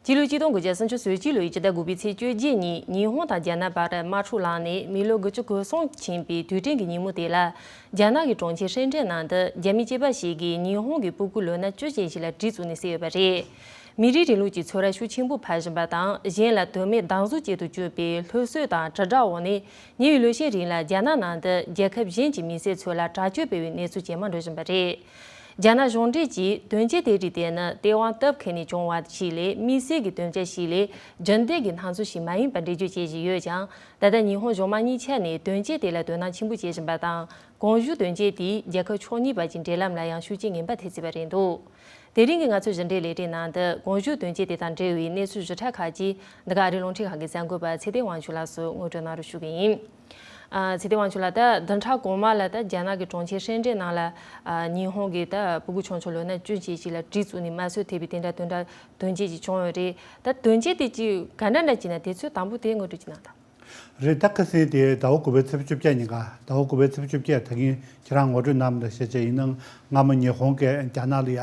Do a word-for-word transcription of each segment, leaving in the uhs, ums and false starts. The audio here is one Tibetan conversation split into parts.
སྤྱི་ལོ་ཆིག་སྟོང་དགུ་བརྒྱ་སུམ་ཅུ་སོ་གཅིག་ལོའི་ཕྱི་ཟླ་དགུ་པའི་ཚེས་བཅོ་བརྒྱད་ཉིན་ཉི་ཧོང་དང་རྒྱ་ནག་བར་དམག་འཁྲུག་ལངས་ནས་མི་ལོ་དགུ་བཅུ་གོ་གསུམ་ཕྱིན་པའི་དུས་དྲན་གྱི་ཉིན་མོ་དེ་ལ། རྒྱ་ནག་གི་གྲོང་ཁྱེར་ཧྲེན་ཀྲེན་ནང་དུ་རྒྱ་མི་སྐྱེས་པ་ཞིག་གིས་ཉི་ཧོང་གི་སྤུ་གུ་ལོ་ན་བཅུ་ཅན་ཞིག་ལ་གྲི་བཙུགས་ནས་བསད་ཡོད་པ་རེད། མི་རིགས་རིང་ལུགས་ཀྱི་ཚོར་བ་ཤུགས་ཆེན་པོ་འཕར་བཞིན་པ་དང་། གཞན་ལ་དོན་མེད་སྡང་ཟུག་བྱེད་དུ་བཅུག་པའི་སློབ་གསོ་དང་དྲིལ་བསྒྲགས་འོག་ནས། ཉེ་བའི་ལོ་ཤས་རིང་ལ་རྒྱ་ནག་ནང་དུ་རྒྱལ་ཁབ་གཞན་གྱི་མི་སེར་ཚོ་ལ་དྲག་སྤྱོད་སྤེལ་བའི་གནས་ཚུལ་ཇེ་མང་འགྲོ་བཞིན་པ་རེད། རྒྱ་ནག་གཞུང་འབྲེལ་གྱིས་དོན་རྐྱེན་དེ་རིགས་དེ་ནི་ཏེ་ཝང་སྟབས་ཁེལ་ནས་བྱུང་བ་ཞིག་ལས། དམིགས་བསལ་གྱི་དོན་རྐྱེན་ཞིག་ལས། རྒྱུན་ལྡན་གྱི་སྣང་ཚུལ་ཞིག་མ་ཡིན་པར་འགྲེལ་བརྗོད་བྱེད་བཞིན་ཡོད་ཀྱང་། ད་ལྟ་ཉི་ཧོང་གཞུང་མང་གཉིས་ཆ་ནས་དོན་རྐྱེན་དེ་ལ་དོ་སྣང་ཆེན་པོ་བྱེད་བཞིན་པ་དང་། གོང་ཞུས་དོན་རྐྱེན་དེས་རྒྱལ་ཁབ་ཕྱོགས་གཉིས་བར་གྱི་འབྲེལ་ལམ་ལ་ཡང་ཤུགས་རྐྱེན་ངན་པ་ཐེབས་སྲིད་པ་རེད་འདུག་དེ་རིང་གི་ང་ཚོའི་གཞི་འབྲེལ་ལས་རིམ་ནང་དུ་གོང་ཞུས་དོན་རྐྱེན་དེ་དང་འབྲེལ་བའི་གནས་ཚུལ་ཞིབ་ཕྲ་ཁག་ཅིག་འདི་ག་ཨ་རིའི་རླུང་འཕྲིན་ཁང་གི་གསར་འགོད་པ་ཚེ་བརྟན་དབང་ཕྱུག་ལགས་སུ་ངོ་སྤྲོད་གནང་རོགས་ཞུ་གི་ཡིན། ཨ། ཚེ་བརྟན་དབང་ཕྱུག་ལགས། ད་བདུན་ཕྲག་གོང་མ་ལ་ད་རྒྱ་ནག་གི་གྲོང་ཁྱེར་ཧྲེན་ཀྲེན་ནང་ལ། ཨ། ཉི་ཧོང་གི་ད་སྤུ་གུ་ཆུང་ཆུང་ལོ་ན་བཅུ་ཅན་ཞིག་ལ་གྲི་བཙུགས་ནས་དམར་གསོད་ཐེབས་པའི་དེ་འདྲ་དོན་འདྲ་དོན་རྐྱེན་ཞིག་བྱུང་ཡོད་རེད། ད་དོན་རྐྱེན་དེ་ཅིག་ག་འདྲ་འདྲ་ཅིག་ན་དེ་ཚོའི་དང་པོ་དེ་ངོ་སྤྲོད་ཅིག་གནང་དང་། རེད། ད་ཁ་སང་དེ་ཟླ་བ་དགུ་པའི་ཚེས་བཅོ་བརྒྱད་ཉིན་ཀ་ཟླ་བ་དགུ་པའི་ཚེས་བཅོ་བརྒྱད། ད་གིན་ཁྱེད་རང་ངོ་སྤྲོད་གནང་མ་ད་བཤད་བྱས་ཡིན་ན། སྔ་མོ་ཉི་ཧོང་གིས་རྒྱ་ནག་ལ་ཡ་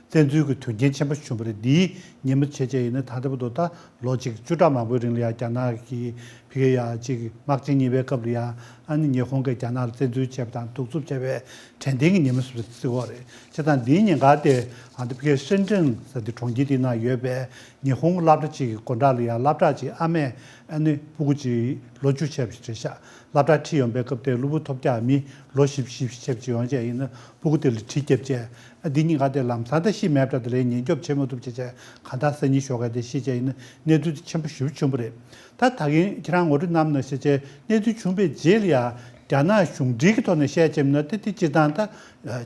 བཙན་འཛུལ་གྱི་དོན་རྐྱེན་ཆེན་པོ་བྱུང་བ་རེད། འདིའི་ཉིན་མོ་བྱས་བྱས་ཡིན་ན་ད་ལྟ་བར་དུ་ད་ལོ་གཅིག་བཅུ་ཕྲག་མང་པོའི་རིང་ལ་ཡ་རྒྱ་ནག་གིས་ཕ་གི་ཡ་གཅིག་དམག་ཆེན་གཉིས་པའི་སྐབས་ལ་ཡ། ཨ་ནི་ཉི་ཧོང་གིས་རྒྱ་ནག་ལ་བཙན་འཛུལ་བྱས་པ་དང་གདུག་རྩུབ་བྱས་པའི་དྲན་རྟེན་གྱི་ཉིན་མོ་ཟེར་བ་རེད། བྱས་ཙང་འདིའི་ཉིན་ཀ་དེ་ཨ་ནི་ཕ་གི་ཧྲེན་ཀྲེན་ཟེར་དེ་གྲོང་ཁྱེར་དེའི་ནང་ཡོད་པའི་ཉི་ཧོང་གི་སློབ་གྲྭ་གཅིག་གི་སྒོ་འགྲམ་ལ་ཡ་སློབ་གྲྭ་གཅིག་ཨ་མས་ཨ་ནི་སྤུ་གུ་གཅིག་ལོ་བཅུ་བྱས་པ་ཞིག་རེད་ཤག་སློབ་གྲྭར་ཁྲིད་ཡོང་པའི་སྐབས་དེར་གློ་བུར་ཐོལ་རྒྱག་མི་ལོ་བཞི་བཅུ་ཞེ་བཞི་བྱས་པ་ཅིག་ཡོང་བྱས་ཡིན་ན། སྤུ་གུ་དེ་ལ་གྲི་བརྒྱབ་བྱས། ཨ། འདི་གཉིས་ཀ་དེ་ལམ་སང་ད་ཤི་མེད་པ་འདྲ། དེ་ལས་ཉེན་སྐྱོབ་བྱེད་མ་ཐུབ་བྱས་བྱས་གང་ལྟར་སང་ཉིན་ཞོགས་ཀས་དེ་ཤི་བྱས་ཡིན་ན་གནས་ཚུལ་དེ་ཆེན་པོ་ཞེ་པོ་བྱུང་བ་རེད། ད་ད་གིན་ཁྱེད་རང་ངོ་སྤྲོད་གནང་ནང་བཞིན་བྱས་གནས་ཚུལ་བྱུང་བའི་རྗེས་ལ་ཡ་རྒྱ་ནག་གཞུང་འབྲེལ་གྱི་ཐོག་ནས་བཤད་བྱས་ན་ད་དེ་སྤྱིར་བཏང་ད་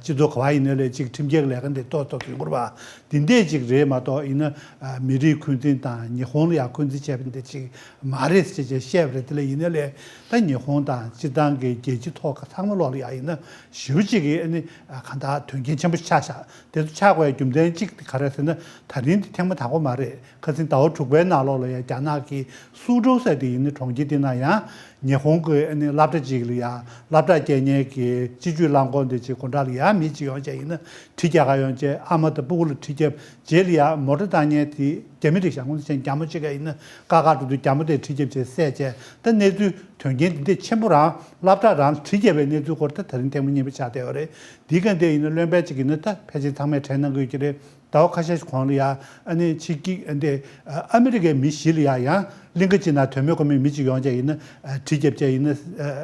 སྤྱི་ཚོགས་ག་བ་ཡིན་ན་ལས་ཅིག་ཁྲིམས་འགལ་གྱི་ལས་ཀ་འདི་ཏོག་ཏོག་ཡོང་གི་རེད་པ། འདི་འདྲས་ཅིག་རེད་མ་གཏོགས་ཡིན་ན། ཨ། མི་རིགས་འཁོན་འཛིན་དང་ཉི་ཧོང་ལ་ཡང་འཁོན་འཛིན་བྱས་པ་འདི་ཅིག་མ་རེད་ཟེར་བྱས་བཤད་པ་རེད། དེ་ལས་ཡིན་ན་ལས་ད་ཉི་ཧོང་དང་སྤྱིར་བཏང་གི་རྒྱལ་སྤྱི་ཐོག་ཁ་ཚང་མ་ལོག་ལ་ཡང་ཡིན་ན་ཞེ་པོ་ཅིག་གི་ཨ་ནི་གང་ལྟར་དོན་རྐྱེན་ཆེན་པོ་ཆགས་ཤག་དེ་ཚོ་ཆགས་དགོས་རྒྱུ་མཚན་གཅིག་དེ་ག་རེ་ཟེར་ན། ད་རིང་འདི་ཐེངས་མ་དང་པོ་མ་རེད། ཁ་སང་ཟླ་བ་དྲུག་པའི་ནང་ལོགས་ལ་ཡང་རྒྱ་ནག་གི་སུའུ་ཀྲོའུ་ཟེར་དེ་ཡིན་ན་གྲོང་ཁྱེར་དེ་ན་ཡང་ཉི་ཧོང་གི་ཨ་ནི་སློབ་གྲྭ་གཅིག་ལ་ཡང་སློབ་གྲྭ་སྐྱེལ་མཁན་གྱི་སྤྱི་སྤྱོད་རླངས་འཁོར་འདི་ཅིག་སྒོ་འགྲམ་ལ་ཡང་མི་ཅིག་ཡོང་བྱས་ཡིན་ན་གྲི་རྒྱག་ག་ཡོང་བྱས། ཨ་མ་དང་སྤུ་གུ་ལ་གྲི་བརྒྱབ། རྗེས་ལ་ཡང་མོ་ཊ་བཏང་མཁན་དེ་རྒྱ་མི་རེད་ཤག་ངོ་ཚ་ཅན་རྒྱ་མོ་གཅིག་ག་ཡིན་ན་ཀ་ཁ་འགྲོ་དུས་རྒྱ་མོ་དེ་གྲི་བརྒྱབ་བྱས་བསད་བྱས། ད་གནས་ཚུལ་དོན་རྐྱེན་འདི་འདྲས་ཆེན་པོ་རང་སློབ་གྲྭ་རང་གྲི་བརྒྱབ་པའི་གནས་ཚུལ་སྐོར་ད་ད་རིང་ཐེངས་མ་གཉིས་པ་ཆགས་བསྡད་ཡོད་རེད། འདི་ག་འདྲས་ཡིན་ན་བློན་པ་གཅིག་ཡིན་ན་ད་ཕལ་ཆེར་ཚང་མས་དྲན་གནང་གི་ཡོད་ཀྱི་རེད། ཟླ་བ་ཁ་ཤས་ཤིག་གོང་ལ་ཡ་ཨ་ནི་ཕྱི་རྒྱལ་འདི་ཨ་མི་རི་ཀའི་མི་བཞི་ལ་ཡ་ཡང་གླིང་ག་གཅིག་ནང་དོན་མེད་དགོས་མེད་མི་གཅིག་ཡོང་བྱས་ཡིན་ན་གྲི་བརྒྱབ་བྱས་ཡིན་ན་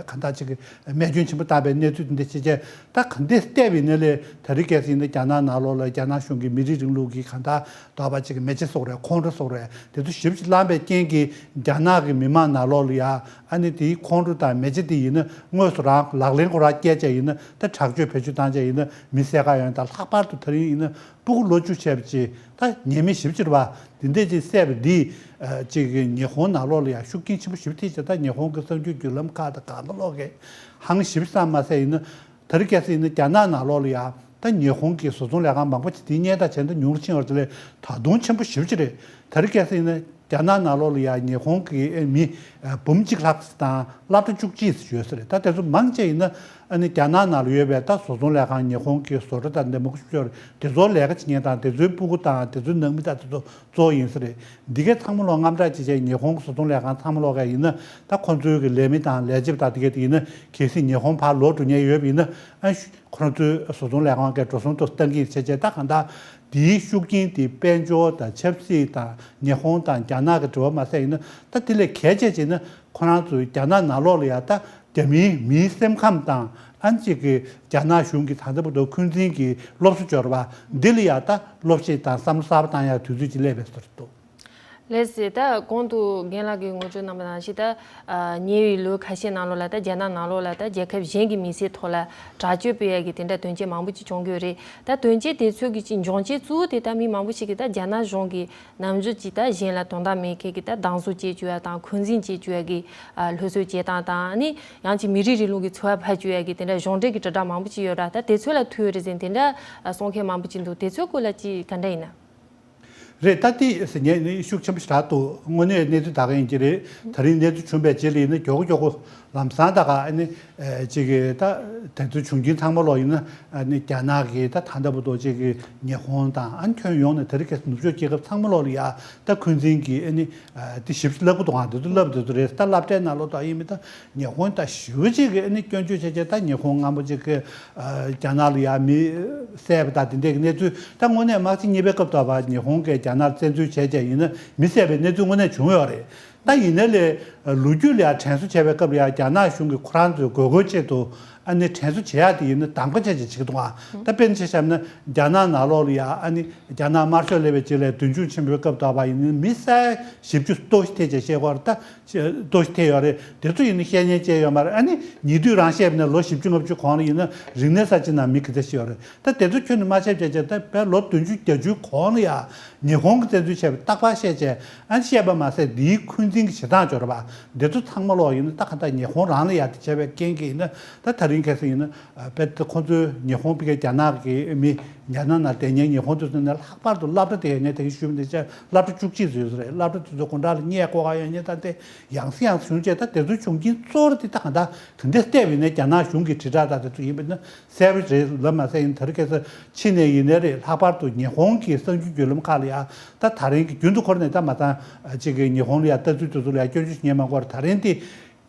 གང་ལྟར་ཅིག་རྨས་སྐྱོན་ཆེན་པོ་བཏང་བའི་གནས་ཚུལ་འདི་འདྲས་བྱས་བྱས། ད་ག་འདྲས་བལྟས་པ་ཡིན་ན་ལས་ད་རེས་གལ་སྲིད་ཡིན་ན་རྒྱ་ནག་ནང་ལོགས་ལ་རྒྱ་ནག་གཞུང་གིས་མི་རིགས་རིང་ལུགས་ཀྱི་གང་ལྟར་དོགས་པ་ཅིག་མེ་ལྕེ་སོགས་རེད། ཁོང་ཁྲོ་སོགས་རེད། དེ་ཚོ་ཞེ་པོ་ཅིག་ལངས་པའི་རྐྱེན་གྱིས་རྒྱ་ནག་གི་མི་མང་ནང་ལོགས་ལ་ཡ་ཨ་ནི་དེའི་ཁོང་ཁྲོ་དང་མེ་ལྕེ་དེ་ཡིན་ན་དངོས་སུ་རང་ལག་ལེན་ཁོ་རང་བཀལ་བྱས་ཡིན་ན། ད་དྲག་སྤྱོད་བེད་སྤྱོད་བཏང་བྱས་ཡིན་ན་མི་བསད་ག་ཡོང་། ད་ལྷག་པར་དུ་ད་རིང་ཡིན་ན་སྤུ་གུ་ལོ་བཅུ་བྱས་པ་ཅིག་ད་ཉེས་མེད་ཞེ་པོ་ཅིག་རེད་པ། འདི་འདྲས་ཅིག་བསད་པ་འདིས་ཨ་ཅིག་ཉི་ཧོང་ནང་ལོགས་ལ་ཡང་ཤུགས་རྐྱེན་ཆེན་པོ་ཞེ་པོ་ཐེབས་བྱས། ད་ཉི་ཧོང་གི་གསར་འགྱུར་བརྒྱུད་ལམ་ཁག་དང་གང་ལ་ལོག་གི་ཧང་ཞེ་པོ་ཙམ་མ་ཟད་ཡིན་ན། ད་རེས་གལ་སྲིད་ཡིན་ན་རྒྱ་ནག་ནང་ལོགས་ལ་ཡང་ད་ཉི་ཧོང་གི་བཟོ་ཚོང་ལས་ཁང་མང་པོ་ཅིག་དེའི་སྔོན་དང་བྱས་ན་ཉུང་རུ་ཕྱིན་ཡོད་རེད། དེ་ལས་ད་དུང་ཆེན་པོ་ཞེ་པོ་ཅིག་རེད། ད་རེས་གལ་སྲིད་ཡིན་ན་རྒྱ་ནག་ནང་ལོགས་ལ་ཡང་ཉི་ཧོང་གི་མི་འབུམ་གཅིག་ལྷག་དང་སློབ་གྲྭ་བཅུ་གཅིག་ཡོད་ས་རེད། ད་དེ་ཚོ་མང་ཆེ་ཡིན་ན་ཨ་ནི་རྒྱ་ནག་ནང་ལ་ཡོད་པའི་ད་བཟོ་ཚོང་ལས་ཁང་ཉི་ཧོང་གི་བཟོ་གྲྭ་དང་འདི་མང་པོ་ཞིག་ཡོད་རེད། དེ་ཚོར་ལས་ཀ་བྱེད་མཁན་དང་དེ་ཚོའི་སྤུ་གུ་དང་དེ་ཚོའི་ནང་མི་དང་དེ་ཚོ་གཙོ་བོ་ཡིན་ས་རེད། འདི་གའི་ཚང་མ་ལོག་དངངས་སྐྲག་ཅིག་བྱས། ཉི་ཧོང་གི་བཟོ་ཚོང་ལས་ཁང་ཚང་མ་ལོག་ག་ཡིན་ན་ད་ཁོང་ཚོའི་གི་ལས་མི་དང་ལས་བྱེད་དང་དེ་གའི་དེ་ཡིན་ན་གལ་སྲིད་ཉི་ཧོང་ཕར་ལོག་འགྲོ་མཁན་ཡོད་པ་ཡིན་ན་ཨ་ཁོ་རང་ཚོའི་བཟོ་ཚོང་ལས་ཁང་གི་འགྲོ་སོང་ཏོག་བཏང་གི་བྱས་བྱས། ད་གང་ལྟར་དེའི་ཤུགས་རྐྱེན་དེ་དཔལ་འབྱོར་དང་ཆབ་སྲིད་དང་ཉི་ཧོང་དང་རྒྱ་ནག་གི་འབྲེལ་བ་མ་ཟད་ཡིན་ན། ད་དེ་ལས་གལ་ཆེ་ཆེ་ན་ཁོ་རང་ཚོའི་རྒྱ་ནག་ནང་ལོགས་ལ་ཡ་ད་རྒྱ་མིའི་མིའི་སེམས་ཁམས་དང་ཨ་ནི་ཅིག་གི་རྒྱ་ནག་གཞུང་གི་ད་ལྟ་བར་དུ་འཁོན་འཛིན་གྱི་སློབ་གསོ་སྦྱོར་བ་འདི་ལ་ཡ་ད་སློབ་ཁྲིད་དང་བསམ་བློ་གསར་པ་བཏང་ཡ་དུས་ཚོད་ཅིག་སླེབས་པའི་བཟོ་འདྲ་འདུག་ལགས་སེ། ད་གོང་དུ་རྒན་ལགས་ཀྱིས་ངོ་སྤྲོད་གནང་བ་ནང་བཞིན། ད་ཉེ་བའི་ལོ་ཁ་ཤས་ནང་ལོགས་ལ་ད་རྒྱ་ནག་ནང་ལོགས་ལ་ད་རྒྱལ་ཁབ་གཞན་གྱི་མི་སེར་ཐོག་ལ་དྲག་སྤྱོད་སྤེལ་ཡ་གི་དེ་འདྲ་དོན་རྐྱེན་མང་པོ་ཅིག་བྱུང་གི་ཡོད་རེད། ད་དོན་རྐྱེན་དེ་ཚོ་གི་ཅིག་འབྱུང་རྐྱེན་གཙོ་བོ་དེ་ད་མི་མང་པོ་ཞིག་གིས་ད་རྒྱ་ནག་གཞུང་གིས་ནམ་རྒྱུན་གྱི་ད་གཞན་ལ་དོན་དག་མེད་མཁན་གྱི་ད་སྡང་ཟུག་སྐྱེ་བཅུག་ཡ་དང་འཁོན་འཛིན་སྐྱེ་བཅུག་ཡ་གི་སློབ་གསོ་བྱེད་སྟངས་དང་། ཨ་ནི་ཡང་ཅིག་མི་རིགས་རིང་ལུགས་ཀྱི་ཚོར་བ་འཕར་བཅུག་ཡ་གི་དེ་འདྲ་གཞུང་འབྲེལ་གྱི་དྲིལ་བསྒྲགས་མང་པོ་ཅིག་ཡོད་ར། ད་དེ་ཚོ་ལ་ཐུག་ཡོད་རེད་ཟེར་དེ་འདྲ་གསུང་མཁན་མང་པོ་ཅིག་འདུག་དེ་ཚོའི་སྐོར་ལ་ཅིག་ག་འདྲ་ཡིན་ན། རེད། ད་དེ་ཟེར་ངས་ནི་ཤུགས་ཆེན་པོ་ཞིག་རག་འདུག་དངོས་གནས་གནས་ཚུལ་ད་ག་ཡིན་གྱི་རེད། ད་རིང་གནས་ཚུལ་བྱུང་བའི་རྗེས་ལ་ཡིན་ན་མགྱོགས་པོ་མགྱོགས་པོ་ ལམ་སང་ད་ག་ཨ་ནི་ཅིག་གི་ད་དེ་ཚོ་བྱུང་རྐྱེན་ཚང་མ་ལོག་ཡིན་ན། ཨ་ནི་རྒྱ་ནག་གི་ད་ད་ལྟ་བར་དུ་ཅིག་གི་ཉི་ཧོང་དང་ཨ་ནི་ཁྱོན་ཡོངས་ནས་དེ་རིང་ཁ་སང་ནུབ་ཕྱོགས་རྒྱལ་ཁབ་ཚང་མ་ལོག་ལ་ཡ་ད་འཁོན་འཛིན་གྱི་ཨ་ནི་དེ་ཞིབ་ཅིག་བསླབ་གི་འདུག་ཨ། དེ་ཚོ་བསླབ་དེ་ཚོ་རེད། ད་སློབ་གྲྭའི་ནང་ལོགས་ད་ཡིན་མིན་ད་ཉི་ཧོང་ད་ཞེ་པོ་ཅིག་གི་ཨ་ནི་སྐྱོན་བརྗོད་བྱས་བྱས། ད་ཉི་ཧོང་སྔ་མོ་ཅིག་གི་རྒྱ་ནག་ལ་ཡ་མི་བསད་པ་དང་དེ་འདྲའི་གི་གནས་ཚུལ། ད་དངོས་གནས་དམག་ཆེན་གཉིས་པའི་སྐབས་ཐོག་བར་ཉི་ཧོང་གིས་རྒྱ་ནག་ལ་བཙན་འཛུལ་བྱས་བྱས་ཡིན་ན་མི་བསད་པའི་གནས་ཚུལ་དངོས་གནས་བྱུང་ཡོད་རེད། ད་ཡིན་ནའི་ལས་ལོ་རྒྱུས་ལ་ཡང་དྲན་གསོ་བྱས་པའི་སྐབས་ལ་ཡང་རྒྱ་ནག་གཞུང་གིས་ཁོ་རང་ཚོའི་དགོས་མཁོའི་ཆེད་དུ་ཨ་ནི་དྲན་གསོ་བྱེད་ཡག་དེ་ཡིན་ན་གདམ་ག་བྱས་བྱས་བྱེད་ཀྱི་འདུག་ཨ། ད་དཔེར་ན་ཆ་བཞག་ན་རྒྱ་ནག་ནང་ལོགས་ལ་ཡང་ཨ་ནི་རྒྱ་ནག་དམར་ཤོག་སླེབས་པའི་རྗེས་ལ་བདུན་ཅུ་ཆེན་པོའི་སྐབས་ཐོག་བར་ཡིན་ན་མི་ས་ཡ་བཞི་བཅུ་ལྟོ་ཞིག་ཐེ་བྱས་བཤད་ཀྱི་ཡོད་རེད། ད་ལྟོ་ཞིག་ཐེ་ཡོད་རེད། དེ་ཚོ་ཡིན་ན་བཤད་ཉན་བྱས་ཡོད་མ་རེད། ཨ་ནི་ཉེ་དུས་རང་བཤད་པ་ན་ལོ་བཞི་བཅུ་ལྔ་བཅུ་གོང་ལ་ཡིན་ན་རིག་གནས་གསར་བརྗེ་ནང་མི་ག་ཚད་ཞིག་ཡོད་རེད། ད་དེ་ཚོ་ཁྱོན་ནས་མ་བཤད་བྱས་བྱས། ད་བས་ལོ་བདུན་ཅུ་བརྒྱད་ཅུའི་གོང་ལ་ཡང་ཉི་ཧོང་གིས་བཙན་འཛུལ་བྱས་པ་རྟག་པར་བཤད་བྱས། ཨ་ནི་བཤད་པ་མ་ཟད་འདིའི་འཁོན་འཛིན་གྱི་བྱེད་སྟངས་སྦྱོར་བ་འདི་ཚོ་ཚང་མ་ལོག་ཡིན་ན་ད་ག་ད་ཉི་ཧོང་རང་ལ་ཡང་དེ་བྱས་པའི་རྐྱེན་གྱིས་ཡིན་ན། ད་ད་རིང་ཁ་སང་ཡིན་ན་ཨ་བས་ད་ཁོང་ཚོའི་ཉི་ཧོང་ཕ་གིའི་རྒྱ་ནག་གི་མི་རྒྱ་ནག་ནང་བསྡད་མཁན་ཉི་ཧོང་དེ་ཚོ་ནས་ལྷག་པར་དུ་སློབ་གྲྭ་དེ་ངས་ད་གིན་ཞུས་པ་ནང་བཞིན་སློབ་གྲྭ་བཅུ་གཅིག་ཙམ་ཡོད་ས་རེད། སློབ་གྲྭ་དེ་ཚོ་དགུན་གྲངས་ལ་སྔས་བསྐོར་ག་ཡོད་མཁན་ད་དེ་ཡང་སེ་ཡང་སེ་བྱུང་བྱས། ད་དེ་ཚོའི་བྱུང་རྐྱེན་གཙོ་བོ་དེ་ད་ག་ད་ག་འདྲས་བལྟས་པ་ཡིན་ན་རྒྱ་ནག་གཞུང་གི་དྲིལ་བསྒྲགས་དང་དེ་ཚོ་ཡིན་པ་ཡིན་ན་གསལ་པོ་རེད་ལབ་མ་ཟད། ཡིན་ད་རེས་ཁ་སང་ཕྱི་ནས་ཡིན་ནའི་རེད། ལྷག་པར་དུ་ཉི་ཧོང་གི་གསར་འགྱུར་བརྒྱུད་ལམ་ཁག་ལ་ཡང་ད་ད་རིང་གི་རྒྱུན་དུ་འཁོར་ནས་ད་མ་ཚང་ཅིག་གི་ཉི་ཧོང་ལ་ཡང་ལྟ་ཚུལ་དེ་ཚོ་ལ་ཡང་སྐྱོན་བརྗོད་བྱེད་མཁན་མང་པོ་རེད། ད་རིང་དེ་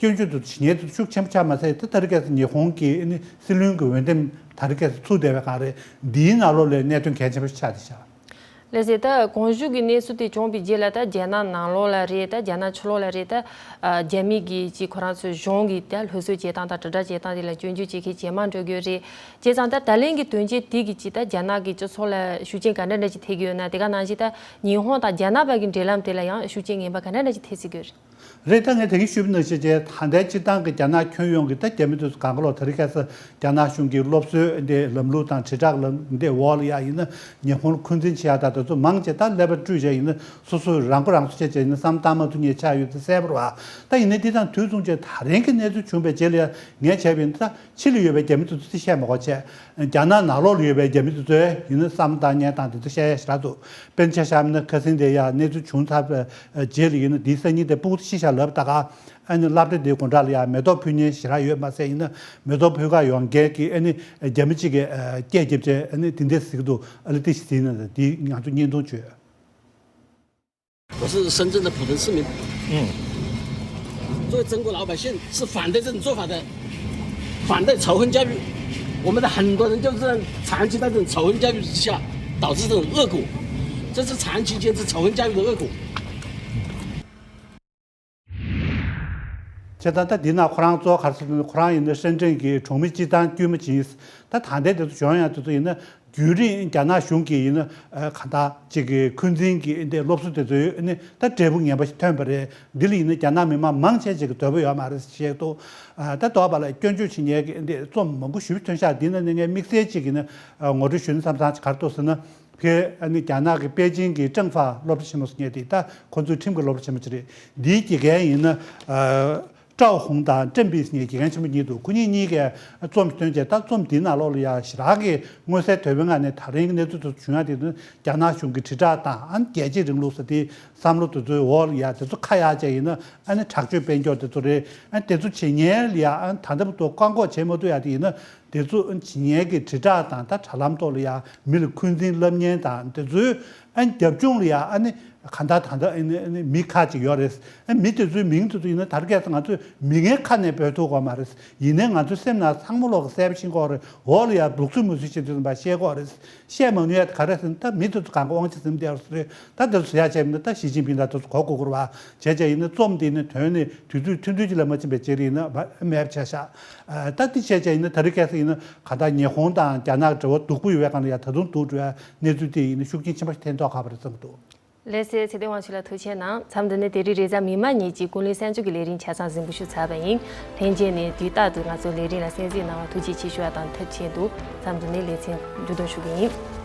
སྐྱོན་བརྗོད་དེ་ཚོ་བྱེད་མཁན་དེ་ཚོ་ཤུགས་ཆེན་པོ་ཆགས་མ་ཟད། ད་ད་རེས་ཁ་སང་ཉི་ཧོང་གི་ཨ་ནི་སྲིད་བློན་གྱི་འོས་འདེམས་ད་རེས་ཁ་སང་ཚུགས་བསྡད་པའི་སྒང་རེད། འདིའི་ནང་ལོགས་ལ་གནད་དོན་གལ་ཆེན་པོ་ཆགས་བསྡད་ཤག་ལགས་སེ། ད་གོང་ཞུས་ཀྱི་གནས་ཚུལ་དེ་བྱུང་བའི་རྗེས་ལ་ད་རྒྱ་ནག་ནང་ལོགས་ལ་རེད། ད་རྒྱ་ནག་ཕྱི་ལོགས་ལ་རེད། ད་ཨ་རྒྱ་མི་གི་ཅིག་ཁོ་རང་ཚོའི་གཞུང་གི་ད་སློབ་གསོ་བྱེད་སྟངས་དང་དྲིལ་བསྒྲགས་བྱེད་སྟངས་དེ་ལ་སྐྱོན་བརྗོད་བྱེད་མཁན་ཇེ་མང་འགྲོ་གི་ཡོད་རེད། བྱས་ཙང་ད་ད་ལན་གྱི་དོན་རྐྱེན་དེ་གི་ཅིག་ད་རྒྱ་ནག་གི་སྤྱི་ཚོགས་ལ་ཤུགས་རྐྱེན་ག་འདྲ་འདྲ་ཅིག་ཐེབས་ཀྱི་ཡོད་ན། དེ་ག་ནང་བཞིན་ད་ཉི་ཧོང་དང་རྒྱ་ནག་བར་གྱི་འབྲེལ་ལམ་དེ་ལ་ཡང་ཤུགས་རྐྱེན་ངན་པ་ག་འདྲ་འདྲ་ཅིག་ཐེབས་སྲིད་ཀྱི་ཡོད་རེད། རེད། ད་ངས་ད་གིན་ཞུས་པ་ནང་བཞིན་བྱས་ད་ལྟའི་སྤྱིར་བཏང་གི་རྒྱ་ནག་ཁྱོན་ཡོངས་ཀྱི་ད་རྒྱ་མི་དེ་ཚོ་གང་ག་ལོག་ད་རེས་ཁ་སང་རྒྱ་ནག་གཞུང་གི་སློབ་གསོའི་འདི་ལམ་ལུགས་དང་དྲིལ་བསྒྲགས་ལམ་འདི་འོག་ལ་ཡ་ཡིན་ན་ཉི་ཧོང་ལ་འཁོན་འཛིན་བྱེད་ཡ་ད་དེ་ཚོ་མང་ཆེ་ད་ཀླད་པ་བཀྲུས་བྱས་ཡིན་ན་སོ་སོས་རང་མགོ་རང་གསོ་བྱས་བྱས་ཡིན་ན་བསམ་བློ་བཏང་མ་ཐུབ་མཁན་ཆགས་ཡོད་དེ་གསལ་པོ་རེད་བ། ད་ཡིན་ནའི་འདི་དང་དུས་མཚུངས་བྱས་ད་རིང་གི་གནས་ཚུལ་བྱུང་བའི་རྗེས་ལ་ཡ་ངས་བྱས་པ་ཡིན་ན་ད། ཕྱི་ལ་ཡོད་པའི་རྒྱ་མི་དེ་ཚོ་དེ་བཤད་མ་དགོས་བྱས། རྒྱ་ནག་ནང་ལོགས་ལ་ཡོད་པའི་རྒྱ་མི་དེ་ཚོས་ཡིན་ན་བསམ་བློ་བཏང་མཁན་དང་དེ་ཚོ་བཤད་ཡ་ཞེ་དྲག་འདུག་དཔེར་ན་ཆ་བཞག་ན་ཁ་སང་དེ་ཡ་གནས་ཚུལ་བྱུང་ཚར་བའི་རྗེས་ལ་ཡིན་ན་དེའི་སང་ཉིན་དེ་སྤུ་གུ་དེ་ཤི་ཤག་ལབ། ད་ག་ཨ་ནི་སློབ་གྲྭ་དེའི་སྒོ་འགྲམ་ལ་ཡ་མེ་ཏོག་ཕུལ་མཁན་ཞེ་དྲག་ཡོད་མ་ཟད། ཡིན་ན་མེ་ཏོག་ཕུལ་ག་ཡོང་མཁན་གྱི་ཨ་ནི་རྒྱ་མི་གཅིག་གིས་སྐད་བརྒྱབ་བྱས་ཨ་ནི་དེ་འདྲས་ཟེར་གྱི་འདུག་ཨ་ལེ་དེ་ཞིག་ཟིན་ན་དེ་ང་ཚོ་བརྙན་ཐུང་བྱོས། 我是深圳的普通市民。嗯。作为中国老百姓，是反对这种做法的，反对仇恨教育。我们的很多人就是长期在这种仇恨教育之下，导致这种恶果，这是长期坚持仇恨教育的恶果。 བྱས་ཙང་ད་འདི་ན་ཁོ་རང་གཙོ་བོ་ག་རེ་ཟེར་ན། ཁོ་རང་ཡིན་ན་ཧྲེན་ཀྲེན་གྱི་གྲོང་མི་སྤྱི་བཏང་དཀྱུས་མ་ཅིག་ཡིན། ད་ད་ལྟའི་དེ་ཚོ་གཞུང་ཡང་དེ་ཚོ་ཡིན་ན། རྒྱུན་རིང་རྒྱ་ནག་གཞུང་གིས་ཡིན་ན་ཨ་གང་ལྟར་ཅིག་གི་འཁོན་འཛིན་གྱི་འདི་སློབ་གསོ་དེ་ཚོའི་ནི་ད་འབྲས་བུ་ངན་པ་ཞིག་ཐོན་པ་རེད། འདི་ལ་ཡིན་ན་རྒྱ་ནག་མི་མང་མང་ཆེ་ཅིག་གི་འདོད་པ་ཡོད་མ་རེད་ཞེས་འདུག་ཨ་ད་དོགས་པ་ལ་སྐྱོན་བརྗོད་བྱེད་མཁན་གྱི་འདི་རྩོམ་མང་པོ་ཞེ་པོ་ཐོན་ཤག་འདི་ནང་ནས་ངས་དམིགས་བསལ་ཅིག་གི་ནི་ཨ་ངོ་སྤྲོད་ཞུ་ན་བསམ་བསམ་ཅིག་ག་རེ་འདུག་ཟེར་ན། ཕེ་ཨ་ནི་རྒྱ་ནག་གི་པེ་ཅིང་གི་ཀྲང་ཧྥ་སློབ་གྲྭ་ཆེན་མོ་ཟེར་མཁན་དེ་ད་ཁོ་ཚོའི་ཁྲིམས་ཀྱི་སློབ་གྲྭ་ཆེན་མོ་ཅིག་རེད། འདིའི་དགེ་རྒན་ཡིན་ན་ཨ་ཀྲའོ་ཧུང་དང་ཀྲེན་པི་ཟེར་མཁན་དགེ་རྒན་ཆེན་པོ་གཉིས་འདུག་ཁོ་གཉིས་གཉིས་ཀས་རྩོམ་ཞིག་བཏོན་བྱས། ད་རྩོམ་འདིའི་ནང་ལོགས་ལ་ཡ་ཞེ་དྲག་གི་མངོན་གསལ་དོད་པོའི་ངང་ནས་ད་རིང་གི་གནས་ཚུལ་དེ་ཚོ་བྱུང་ཡ་དེ་ནི་རྒྱ་ནག་གཞུང་གི་དྲིལ་བསྒྲགས་དང་ཨ་ནི་རྒྱལ་གཅེས་རིང་ལུགས་ཟེར་དེའི་བསམ་བློ་དེ་ཚོའི་འོག་ལ་ཡ་དེ་ཚོ་ཁ་གཡར་བྱས་ཡིན་ན་ཨ་ནི་དྲག་སྤྱོད་སྤེལ་རྒྱུ་དེ་ཚོ་རེད། ཨ་ནི་དེ་ཚོ་བྱེད་མཁན་ལ་ཡ་ཨ་ནི་ད་ལྟ་བར་དུ་བཀག་འགོག་བྱེད་མ་ཐུབ་ཡ་དེ་ཡིན་ན། དེ་ཚོ་བྱེད་མཁན་གྱི་དྲིལ་བསྒྲགས་དང་ད་དྲ་ལམ་ཐོག་ལ་ཡང་མི་ལ་འཁོན་འཛིན་བསླབ་མཁན་དང་དེ་ཚོའི་ཨ་རྒྱབ་ལྗོངས་ལ་ཡང་ཨ་ནི་གང་ལྟར་ད་ལྟ་ཨ་ནི་ཨ་ནི་མི་ཁག་ཅིག་ཡོད་རེད། ཨ་མི་དེ་ཚོའི་མིང་དེ་ཚོ་ཡིན་ན་ད་རེས་ཁ་སང་ང་ཚོས་མིང་ངའི་ཁ་ནས་འབོད་ཐུབ་ཀྱི་མ་རེད། ཡིན་ནའི་ང་ཚོའི་སེམས་ནང་ཚང་མ་ལོག་གི་གསལ་པོ་ཤེས་ཀྱི་ཡོད་རེད། འོག་ལ་ཡང་སྦུག་ཚུགས་མུ་ཚུགས་བྱེད་དུས་ཙམ་པ་བཤད་ཀྱི་ཡོད་རེད། བཤད་མ་ནུས་ཡ་དེ་ག་རེ་ཟེར་ན། ད་མི་དེ་ཚོ་གང་ག་དབང་ཆ་ཟིན་བསྡད་པ་རེད། ད་དེ་ཚོ་ཟེར་ཡ་བྱས་པ་ན་ད་ཞི་ཅིན་ཕིང་དང་དེ་ཚོ་གོ་དགོས་ཀྱི་རེད་བ། བྱས་བྱས་ཡིན་ན་རྩོམ་འདི་ནི་དོན་ནི་དུས་ཚོད་ཐུང་ཐུང་ཅིག་ལས་མ་ཕྱིན་པའི་རྗེས་ལ་ཡིན་ན་མེད་པ་བྱས་ཤག་ཨ་ད་འདི་བྱས་བྱས་ཡིན་ན་ད་རེས་ཁ་སང་ཡིན་ན་གང་ལྟར་ཉི་ཧོང་དང་རྒྱ་ནག་འབྲེལ་བ་སྡུག་པོ་ཡོད་པའི་སྒང་ལ་ཡ་ད་དུང་སྡུག་འགྲོ་ཡ་གནས་ཚུལ་དེ་ཡིན་ན་ཤུགས་རྐྱེན་ཆེན་པོ་ཞིག་ཐེབས་མདོག་ཁ་པོ་རེད་བསམ་གྱི་འདུག་ལགས་སེ། ཚེ་བརྟན་དབང་ཕྱུག་ལགས་ཐུགས་རྗེ་ཆེ་གནང་། མཚམས་འདི་ནས་དེ་རིང་རེས་གཟའ་མིག་དམར་ཉིན་གྱི་ཀུན་གླེང་གསར་འགྱུར་གྱི་ལས་རིམ་ཆ་ཚང་གཟིགས་འབུལ་ཞུས་ཚར་བ་ཡིན། ལྷན་རྒྱས་ནས་དུས་རྟག་ཏུ་ང་ཚོའི་ལས་རིམ་ལ་གསན་གཟིགས་གནང་བར་ཐུགས་རྗེ་ཆེ་ཞུ་བ་དང་ཐབས་ཆེན་དུ་མཚམས་འདི་ནས་ལེ་ཚན་མཇུག་སྡོམ་ཞུ་གི་ཡིན།